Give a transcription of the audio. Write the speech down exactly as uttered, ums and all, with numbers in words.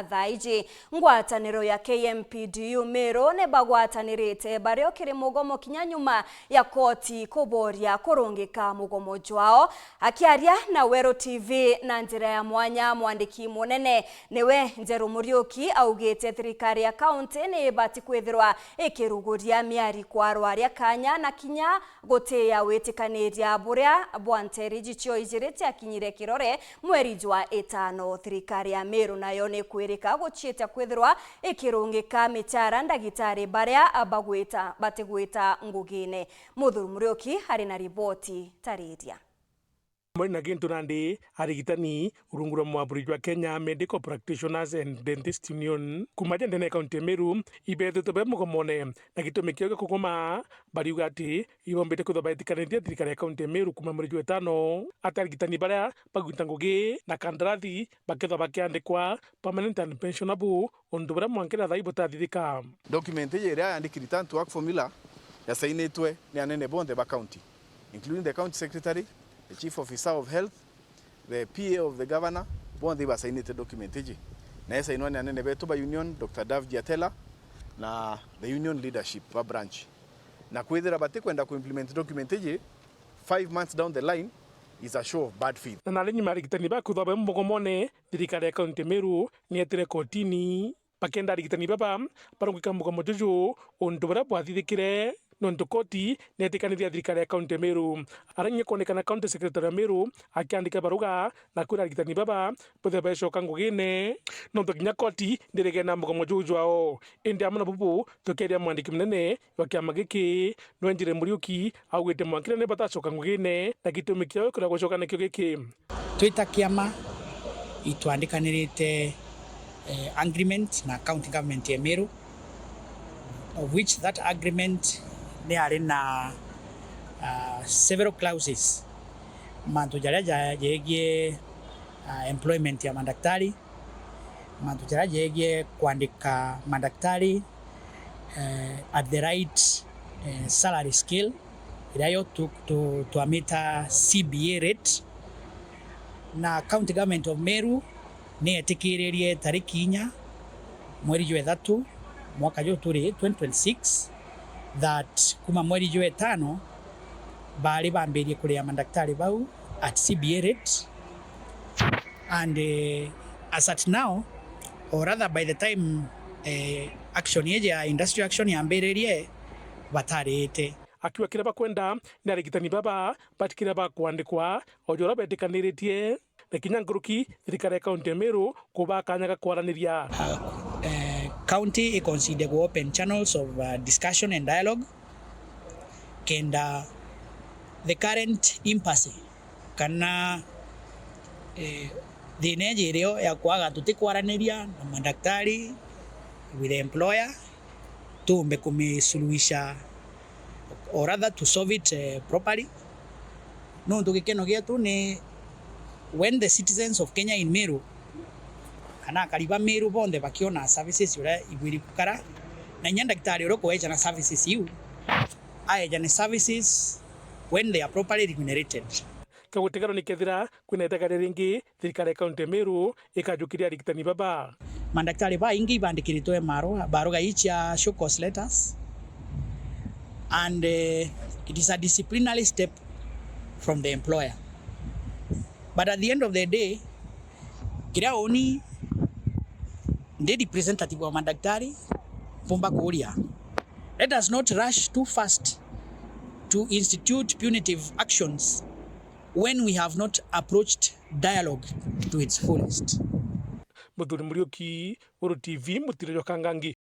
Thaa iji, ngwataniro ya K M P D U Meru ni bagwatanirite bario kiri mugomo kinya nyuma ya koti kuboria kurungika mugomo jwao. Akiaria na Weru T V na njira ya mwanya, mwandiki munene niwe Njeru Muriuki augite thirikari ya kaunti ni ibati kwithirwa ikiruguria miari kwa arwari a kanya na kinya gutiia witikaniria buria bwa nteere iji cio ijiri ciakinyire kirore mweri jwa itano. Thirikari ya Meru nayo ni kwirika guciita kwithirwa ikirungika michara ndagitari baria bagwita, batigwita ngugine. Muthuri Muriuki ari na riboti tariria. Amwe na gintu nandi, arigitani rungu rwa mwaburi jwa Kenya Medical Practitioners and Dentist Union kuma jendene ya kaunti ya Meru ibethitwe be mugomone, na gitumi kiao gia kugoma bariuga ati ibombite kwithwa baetikanitie thirikari ya kaunti ya Meru kuma mweri jwa itano ati arigitani baria bagwita ngugi na kandarathi bakethwa bakiandikwa permanent and pensionable, untu buria mwanka ira thaa ii butathithika. Document iji iria yandiki return to work formula yasainitwe ni anene bonthe ba county, including the county secretary, the chief officer of health, the P A of the governor, bonthe ibasainite document iji, na yasainwa ni anene betu ba union, Doctor Dave Giatella na the union leadership ba branch, na kwithira batikwenda ku implement document iji five months down the line is a show of bad faith. Na nari nyuma ya arigitani ba kwithwa be mugomone, thirikari ya kaunti ya Meru ni yetire kotini bakenda arigitani baba barungika mugomo juju, untu buria bwathithikire nontu koti ni yetikanirie thirikari ya kaunti ya Meru. Aria kinya kwonekana county secretary ya Meru akiandika baruga na kwira arigitani baba bethire becoka ngugine, nontu kinya koti ndiregene na mugomo juu jwao. Indi amwe na bubu, tukeria mwandiki munene wa kiama giki, Nwenjire Muriuki, augite mwanka ni batacoka ngugine, na gitumi kiao kiria gucoka nikio giki. Twi ta kiama itwandikanirite, eh, agreement na county government ya Meru, of which that agreement ni yari na, ah, several clauses, mantu jaria ja-, jegie, ah, employment ya madaktari, mantu jaria jegie kwandika madaktari, eh, at the right, eh, salary scale, iria yo tu-, tu-, twamita C B A rate. Na County Government of Meru ni yetikiririe tariki inya mweri jwa ithatu mwaka juu turi twenty twenty-six, that kuma mweri jwa itano bari bambirie kuria madaktari bau at C B A rate. And, eh, as at now, or rather by the time, eh, action iji ya industrial action yambiririe, batarite. Akiuga kiria bakwenda ni arigitani baba batikire bakwandikwa o ja uria betikaniritie, na kinya nkuruki thirikari ya kaunti ya Meru kubaa kanya ga kwaraniria. Uh, eh, county i consider ku open channels of, uh, discussion and dialogue kenda the current impasse kana, eh, thina iji irio ya kwaga tutikwaraniria na madaktari with the employer, tuumbe kumisuluhisha, or rather to solve it, eh, properly. Nontu gikeno gietu ni when the citizens of Kenya in Meru, kana akari ba Meru bonthe bakiona services uria ibwiri gukara, na inya ndagitari uria ukueja na services iu, aeja ni services when they are properly remunerated. Kia gutigara ni kethira kwina itagaria ringi, thirikari ya kaunti ya Meru ikajukiria arigitani baba. Mandaktari baingi ibandikiritwe marua, baruga ii cia show cause letters, and, eh, it is a disciplinary step from the employer. But at the end of the day, kiria uni ndi representative wa mandaktari, mpumba kuuria, let us not rush too fast to institute punitive actions when we have not approached dialogue to its fullest. Muthuri Muriuki, Weru T V, mutiro jwa Kangangi.